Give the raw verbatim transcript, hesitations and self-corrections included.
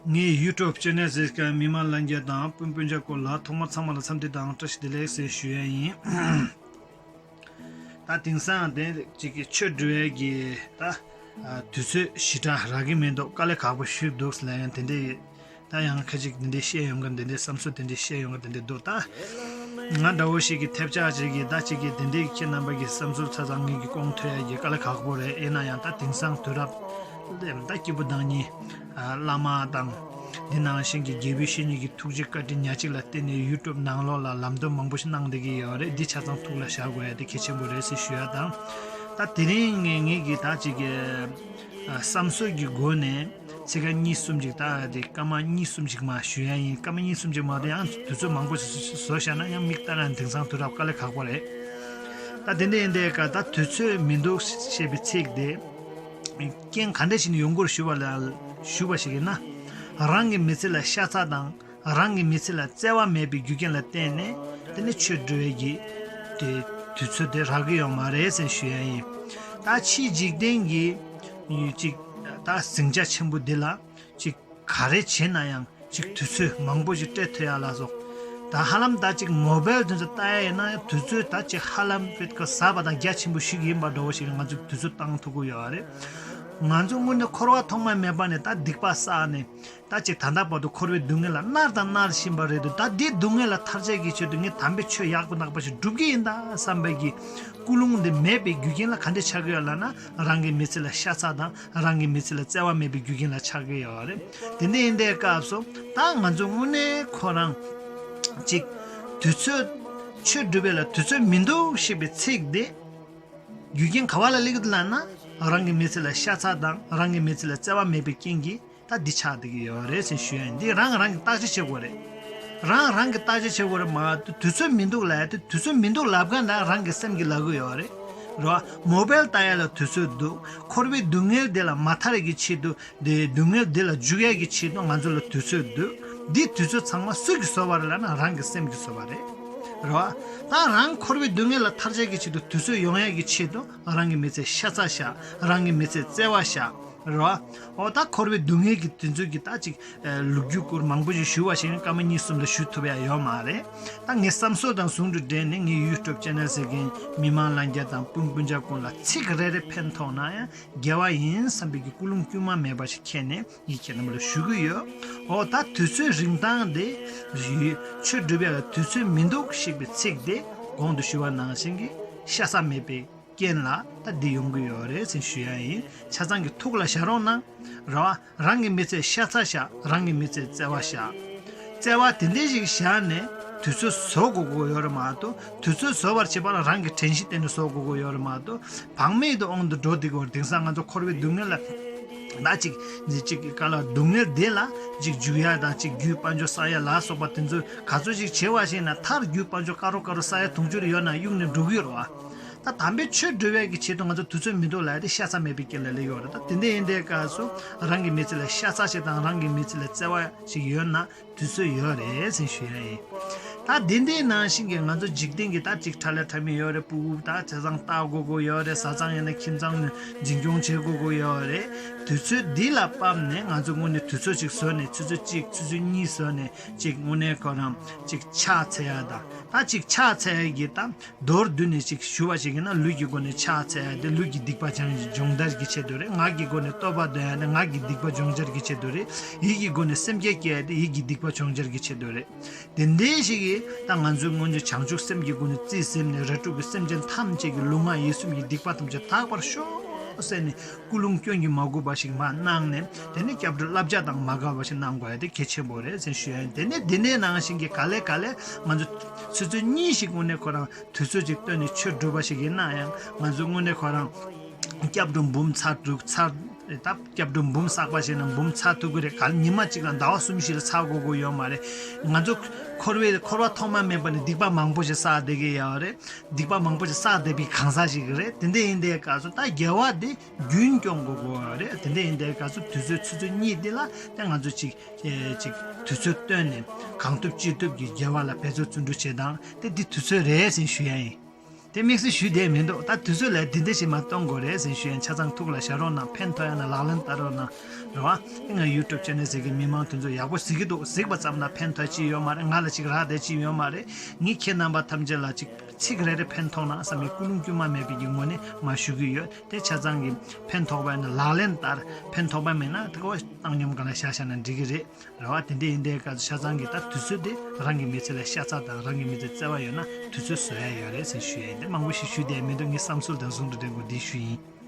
ངའི་ཡུ་ཊུབ་ཅེ་ནལ་གཟིགས་མཁན་མི་མང་ལྷན་རྒྱས་དང་སྤུན་སྤུན་ཆ་སྐོར་ལ་ཐོག་མར་ཚང་མ་ལ་འཚམས་འདྲི་དང་བཀྲ་ཤིས་བདེ་ལེགས་ཟེར་ཞུ་ཡ་ཡིན། ད་དེང་སང་དེ་གཅིག་གི་ཆོས་འབྲེལ་བའི་གི་ད་དུས་ཚོད་ཞེ་དྲག་རག་གི་མི་འདུག་དཀའ་ལས་ཁག་པོ་ཞིག་འདུག་ལབ་ཡང་དེ་འདྲའི་ད་ཡང་ཁ་ཅིག་དེ་འདྲའི་བཤད་ཡོང་གི་དེ་འདྲའི་བསམ་ཚུལ་དེ་འདྲའི་བཤད་ཡོང་གི་དེ་འདྲའི་འདུག་ད་ང་འདྲ་བོ་ཞིག་གི་ཐེབས་ཆག་ཅིག་གི་ད་ཅིག་གི་དེ་འདྲའི་ཁྱེད་རྣམ་པ་གི་བསམ་ཚུལ་ཆ་ཚང་ངེད་ཀྱི་སྐོང་ཐུབ་ཡ་གི་དཀའ་ལས་ཁག་པོ་རེད། ཡིན་ན་ཡང་ད་དེང་སང་དུས་རབས་ལས་ད་སྐྱིད་པོ་བཏང་ཉིན་བླ་མ་དང་འདི་ནང་བཞིན་གྱི་རྒྱལ་བའི་བཤེས་གཉེན་གྱི་ཐུགས་རྗེ་བཀའ་དྲིན་ཉག་གཅིག་ལ་བརྟེན་ནས་ཡུ་ཊུབ་ནང་ལོགས་ལ་ལམ་སྟོན་མང་པོ་ཞིག་གནང་བསྡད་ཀྱི་ཡོད་རེད། འདི་ཆ་ཚང་ཐུགས་ལ་བཞག་དགོས་ཡ་དེ་གལ་ཆེན་པོ་རེད་ཟེར་ཞུ་ཡ་དང་། ད་དེ་རིང་ངས་ངེད་ཀྱི་ད་ཅིག་གི་བསམ་ཚུལ་གྱི་སྒོ་ནས་ཚིག་ཁ་གཉིས་གསུམ་ཅིག་ད་དེ་སྐར་མ་གཉིས་གསུམ་ཅིག་མ་ཞུ་ཡ་ཡིན། སྐར་མ་གཉིས་གསུམ་ཅིག་མ་གཏོགས་ཡང་དུས་ཚོད་མང་པོ་ཞིག་བཟོ་བཞག་ན་ཡང་མིག་ལྟ་ན་དེང་སང་དུས་རབས་དཀའ་ལས་ཁག་པོ་རེད། ད་དེ་འདྲ་ཡིན་དུས་ཀ་ད་དུས་ཚོད་མི་འདུག་ཞེས་པའི་ཚིག་དེ་རྐྱེན་ག་འདྲ་ཞིག་ནས་ཡོང་གི་རེད་ཞུ་བ་ལ་ཞུ་བ་ཞིག་ཡིན་ན། རང་གི་མི་ཚེ་ལ་ཤ་ཚ་དང་རང་གི་མི་ཚེ་ལ་བརྩེ་བ་མེད་པའི་རྒྱུ་རྐྱེན་ལ་བརྟེན་ནས་དེ་ནི་ཆོས་འབྲེལ་བའི་གི་དེ་དུས་ཚོད་དེ་རག་གི་ཡོད་མ་རེད་ཟེར་ཞུ་ཡ་ཡིན། ད་ཕྱིའི་འཇིག་རྟེན་གྱི་ཡུལ་གཅིག་ད་ཟིང་ཆ་ཆེན་པོ་འདི་ལ་གཅིག་ག་རེ་བྱེད་ན་ཡང་གཅིག་དུས་ཚོད་མང་པོ་ཞིག་སྤྲད་ཐུབ་ཡ་ལ་སོགས། ད་ཧ་ལམ་ད་གཅིག་མོ་བལ་དེ་ཚོ་ལྟ་ཡ་ཡིན་ན་དུས་ཚོད་ད་གཅིག་ཧ་ལམ་པེད་ཀ་ཟབ་པ་དང་རྒྱ་ཆེན་པོ་ཞིག་ཡིན་པ་འདྲ་བོ་ཞིག་ང་ཚོས་དུས་ཚོད་བཏང་ཐུབ་ཀྱི་ཡོད་རེད། ང་ཚོ་དངོས་གནས་འཁོར་བ་ཐོག་མ་མེད་པ་ནས་ད་སྡིག་པ་བསགས་ནས་ད་གཅིག་ད་ལྟ་བར་དུ་འཁོར་བའི་སྡུག་བསྔལ་ལ་མནར་དང་མནར་བཞིན་པ་རེད་འདུག་ད་འདི་སྡུག་བསྔལ་ལ་ཐར་ཆེད་ཀྱི་ཆེད་དུ་ངས་དམ་པའི་ཆོས་ཡག་པོ་ནག་པོ་ཞིག་སྒྲུབ་ཀྱི་ཡིན་ད་བསམ་པའི་གི་ཀུན་སློང་འདི་མེད་པའི་རྒྱུ་རྐྱེན་ལ་ག་འདྲ་ཆགས་ཀྱི་ཡོད་ལབ་ན་རང་གི་མི་ཚེ་ལ་ཤ་ཚ་དང་རང་གི་མི་ཚེ་ལ་བརྩེ་བ་མེད་པའི་རྒྱུ་རྐྱེན་ལ་ཆགས་ཀྱི་ཡོད་རེད། དེ་འདྲ་ཡིན་དུས་སྐབས་སུ་ད་ང་ཚོ་དངོས་གནས་ཁོ་རང་གཅིག་དུས་ཚོད་ཆོས་སྒྲུབ་པ་ལ་དུས་ཚོད་མི་འདུག་ཞེས་པའི་ཚིག་འདི་རྒྱུ་རྐྱེན་ག་བ་ལ་སླེབས་ཀྱི་འདུག་ལབ་ན་རང་གི་མི་ཚེ་ལ་ཤ་ཚ་དང་རང་གི་མི་ཚེ་ལ་བརྩེ་བ་མེད་པའི་རྐྱེན་གྱིས་ད་འདི་ཆགས་བསྡད་ཀྱི་ཡོད་རེད་ཟེར་ཞུ་ཡ་ཡིན། འདི་རང་རང་གིས་བརྟག་དཔྱད་བྱེད་དགོས་རེད། རང་རང་གིས་བརྟག་དཔྱད་བྱེད་དགོས་རེད་མ་གཏོགས་དུས་ཚོད་མི་འདུག་ལབ་ཡ་དེ་དུས་ཚོད་མི་འདུག་ལབ་མཁན་ན་རང་གི་སེམས་ཀྱིས་ལབ་གི་ཡོད་རེད། རེད་བ། མོ་བལ་ལྟ་ཡ་ལ་དུས་ཚོད་འདུག་འཁོར་བའི་སྡུག་བསྔལ་དེ་ལ་མ་ཐར་ཡ་གི་ཆེད་དུ་དེ་སྡུག་བསྔལ་འདི་ལ་འཇུག་ཡ་གི་ཆེད་དུ་ང་ཚོ་ལ་དུས་ཚོད་འདུག་འདི་དུས་ཚོད་ཚང་མ་སུ་གིས་བཟོ་བ་རེད་ལབ་ན་རང་གི་སེམས་ཀྱིས་བཟོ་བ་རེད། རེད་བ། ད་རང་འཁོར་བའི་སྡུག་བསྔལ་ལ་ཐར་ཆ་གི་ཆེད་དུ་དུས་ཚོད་ཡོང་ཡ་གི་ཆེད་དུ་རང་གི་མི་ཚེ་ཤ་ཚ་བཞག་རང་གི་མི་ཚེ་བརྩེ་བ་བཞག་རེད་བ། འོ་ད་འཁོར་བའི་སྡུག་བསྔལ་གྱི་དུས་ཚོད་ཀྱི་ད་ཅིག་ལོ་རྒྱུས་སྐོར་མང་པོ་ཞིག་ཞུ་བ་ཞིག་ནི་སྐར་མ་གཉིས་གསུམ་ལ་ཞུ་ཐུབ་ཡ་ཡོད་མ་རེད། ད་ངའི་བསམ་ཚུལ་དང་ཟུང་དུ་འབྲེལ་ནས་ངའི་ཡུ་ཊུབ་ཅེ་ནལ་ཟེར་མཁན་མི་མང་ལྷན་རྒྱས་དང་སྤུན་སྤུན་ཆ་ཀུན་ལ་ཚིག་རེ་རེ་ཕན་ཐོགས་ན་ཡང་དགེ་བ་ཡིན་བསམ་པའི་གི་ཀུན་སློང་དཀྱུས་མ་མེད་པ་ཞིག་འཁྱེར་ནས་ངས་ཁྱེད་རྣམས་ལ་ཞུ་གི་ཡོད། འོ་ད་དུས་ཚོད་རིང་ཐང་དེ་ཆོས་སྒྲུབ་ཡ་ལ་དུས་ཚོད་མི་འདུག་ཞེས་པའི་ཚིག་དེ་གོང་དུ་ཞུ་བ་ནང་བཞིན་གྱི་ཤ་ཚ་མེད་པའི་རྐྱེན་ལ་ད་འདི་ཡོང་གི་ཡོད་རེད་ཟེར་ཞུ་ཡ་ཡིན། ཆ་ཚང་གི་ཐུགས་ལ་བཞག་རོགས་གནང་། རེད་བ། རང་གི་མི་ཚེ་ཤ་ཚ་བཞག་རང་གི་མི་ཚེ་བརྩེ་བ་བཞག་བརྩེ་བ་དེ་འདྲ་ཞིག་བཞག་ནས་དུས་ཚོད་བཟོ་དགོས་ཀྱི་ཡོད་རེད་མ་གཏོགས་དུས་ཚོད་བཟོ་བར་བྱེད་པ་ལ་རང་གི་དྲན་ཤེས་བསྟེན་ནས་བཟོ་དགོས་ཀྱི་ཡོད་རེད་མ་གཏོགས་བག་མེད་དུ་དབང་དུ་འགྲོ་བསྡད་ཀྱི་ཡོད་རེད། དེང་སང་ང་ཚོ་འཁོར་བའི་སྡུག་བསྔལ་ལ་ད་ཅིག་ཅིག་ག་ལ་སྡུག་བསྔལ་དེ་ལ་ཅིག་འཇུག་ཡ་དང་ཅིག་རྒྱུའི་དཔལ་འབྱོར་བསགས་ཡ་ལ་སོགས་པ་དེ་ཚོ་ག་ཚོད་ཅིག་བྱེད་པ་ཞིག་ན་མཐར་རྒྱུའི་དཔལ་འབྱོར་དཀར་རོ་དཀར་རོ་བསགས་ཡ་དུང་ཕྱུར་ཡོད་ན་གཡུག་ནས་འགྲོ་གི་ཡོད་རེད་བ། ད་དམ་པའི་ཆོས་སྒྲུབ་ཡ་གི་ཆེད་དུ་ང་ཚོ་དུས་ཚོད་མི་འདུག་ལབ་ཡ་དེ་ཤ་ཚ་མེད་པའི་རྐྱེན་ལ་སླེབས་ཡོད་རེད། ད་དེ་འདྲ་ཡིན་དུས་སྐབས་སུ་རང་གི་མི་ཚེ་ལ་ཤ་ཚ་ཞིག་དང་རང་གི་མི་ཚེ་ལ་བརྩེ་བ་ཞིག་ཡོད་ན་དུས་ཚོད་ཡོད་རེད་ཟེར་ཞུ་ཡ་ཡིན། ད་དེ་འདྲའི་ནང་བཞིན་གྱི་ང་ཚོ་འཇིག་རྟེན་གྱི་ད་ཅིག་ཁྲ་ལ་ཁྲ་མི་ཡོད་རེད། སྤུ་གུ་ད་བྱས་ཙང་ལྟ་དགོས་དགོས་ཡོད་རེད། བཟའ་ཚང་ཡིན་ན་ཁྱིམ་ཚང་ནས་འཛིན་སྐྱོང་བྱེད་དགོས་དགོས་ཡོད་རེད། དུས་ཚོད་འདི་ལ་དཔག་ནས་ང་ཚོ་དངོས་གནས་དུས་ཚོད་ཅིག་བཟོས་ནས་ཆུ་ཚོད་གཅིག་ཆུ་ཚོད་གཉིས་བཟོས་ནས་ཅིག་དངོས་གནས་ཁོ་རང་ཅིག་ཕྱག་འཚལ་ཡ་དང་ད་ཅིག་ཕྱག་འཚལ་ཡ་གི་ད་མདོར་བསྡུས་ནས་ཅིག་ཞུ་བ་ཞིག་ཡིན་ན་ལུས་ཀྱི་སྒོ་ནས་ཕྱག་འཚལ་ཡ་དེ་ལུས་ཀྱི་སྡིག་པ་སྦྱང་སྦྱོང་བརྡར་གྱི་ཆེད་དུ་རེད། ངག་གི་སྒོ་ནས་བསྟོད་པ་འདོན་ཡ་དེ་ངག་གི་སྡིག་པ་སྦྱོང་བརྡར་གྱི་ཆེད་དུ་རེད། ཡིད་ཀྱི་སྒོ་ནས་སེམས་བསྐྱེད་སྐྱེ་ཡ་དེ་ཡིད་ཀྱི་སྡིག་པ་སྦྱོང་བརྡར་གྱི་ཆེད་དུ་རེད། དེ་འདྲའི་ཞིག་གིས་ད་ང་ཚོའི་སྔོན་གྱི་བྱང་ཆུབ་སེམས་ཀྱི་སྒོ་ནས་རྩིས་ཟིན་ནས་རིགས་དྲུག་གི་སེམས་ཅན་ཐམས་ཅད་ཀྱི་ལུས་ངག་ཡིད་གསུམ་གྱི་སྡིག་པ་ཐམས་ཅད་དག་པར་ཤོག་ཟེར་ནས་ཀུན་སློང་སྐྱོན་གྱིས་མ་གོས་པ་ཞིག་མར་གནང་ནས་དེ་ནས་སྐྱབས་འགྲོའི་བསླབ་བྱ་དང་མ་འགལ་བ་ཞིག་གནང་དགོས་ཡ་དེ་གལ་ཆེན་པོ་རེད་ཟེར་ཞུ་ཡ་ཡིན། དེ་ནས་འདི་ནས་ནང་བཞིན་གྱི་ག་ལེ་ག་ལེ་ང་ཚོ་ཆུ་ཚོད་གཉིས་ཤིག་དངོས་གནས་ཁོ་རང་དུས་ཚོད་ཅིག་བཏོན་ནས་ཆོས་སྒྲུབ་པ་ཞིག་ཡིན་ན་ཡང་ང་ཚོ་དངོས་གནས་ཁོ་རང་སྐྱབས་འགྲོ་འབུམ་ཚར་དྲུག་ཚར་ད་སྐྱབས་འགྲོ་འབུམ་བསགས་པ་ཞིག་ན་འབུམ་ཚར་ཐུབ་ཀྱི་རེད། ག་ལ་ཉི་མ་གཅིག་ལ་ཟླ་བ་གསུམ་བཞི་ལ་ཚར་དགོས་དགོས་ཡོད་མ་རེད། ང་ཚོ་འཁོར་བའི་འཁོར་བ་ཐོག་མ་མེད་པ་ནས་སྡིག་པ་མང་པོ་ཞིག་བསགས་བསྡད་ཀྱི་ཡོད་རེད། སྡིག་པ་མང་པོ་ཞིག་བསགས་བསྡད་པའི་གང་ཟག་ཞིག་རེད། དེ་འདྲ་ཡིན་དུས་སྐབས་སུ་ད་དགེ་བ་འདི་རྒྱུན་སྐྱོང་དགོས་དགོས་རེད། དེ་འདྲ་ཡིན་དུས་སྐབས་སུ་དུས་ཚོད་ཆུ་ཚོད་གཉིས་འདི་ལ་ད་ང་ཚོ་ཅིག་ཅིག་དུས་ཚོད་བཏོན་ནས་གང་ཐུབ་ཅི་ཐུབ་ཀྱིས་དགེ་བ་ལ་འབད་རྩོལ་བརྩོན་འགྲུས་བྱེད་སྟངས་དེ་འདི་དུས་ཚོད་རེད་ཟེར་ཞུ་ཡ་ཡིན། དེ་དམིགས་བསལ་ཞུ་བསྡད་མི་འདུག་ད་དུས་ཚོད་ལ་འདི་འདྲ་ཞིག་མ་གཏོང་དགོས་རེད་ཟེར་ཞུ་ཡ། ཆ་ཚང་ཐུགས་ལ་བཞག་རོགས་གནང་། ཕན་ཐོགས་ཡ་ན་ལག་ལེན་བསྟར་རོགས་གནང་། རེད་བ། ང་ཡུ་ཊུབ་ཆེ་ནལ་ཟེར་གི་མི་མང་དེ་ཚོ་ཡག་པོ་གཟིགས་ཀྱི་འདུག་གཟིགས་པ་ཙམ་ན་ཕན་ཐོགས་ཅི་ཡོད་མ་རེད། ང་ལ་ཅིག་རག་བསྡད་ཅི་ཡོད་མ་རེད། ངས་ཁྱེད་རྣམ་པ་ཐམས་ཅད་ལ་ཅིག་ཚིག་རེ་རེ་ཕན་ཐོགས་ན་བསམ་པའི་ཀུན་སློང་དཀྱུས་མ་མེད་པའི་གི་ངོས་ནས་མ་ཞུ་གི་ཡོད། དེ་ཆ་ཚང་གི་ཕན་ཐོགས་པ་ཡིན་ན་ལག་ལེན་བསྟར། ཕན་ཐོགས་པ་མེད་ན་དེ་གོ་བཏང་སྙོམས་གང་ལ་བཞག་བཞག་ན་འགྲིག་གི་རེད། རེད་བ། དེ་འདྲ་ཡིན་དུས་སྐབས་སུ་ཆ་ཚང་གི་ད་དུས་ཚོད་དེ་རང་གི་མི་ཚེ་ལ་ཤ་ཚ་དང་རང་གི་མི་ཚེ་བརྩེ་བ་ཡོད་ན་དུས་ཚོད་བཟོ་ཡ་ཡོད་རེད་ཟེར་ཞུ་ཡ་ཡིན། དེ་མང་པོ་ཞིག་ཞུ་བསྡད་མི་འདུག་ངའི་བསམ་ཚུལ་དང་ཟུང་དུ་འབྲེལ་དགོས་འདི་ཞུ་ཡིན།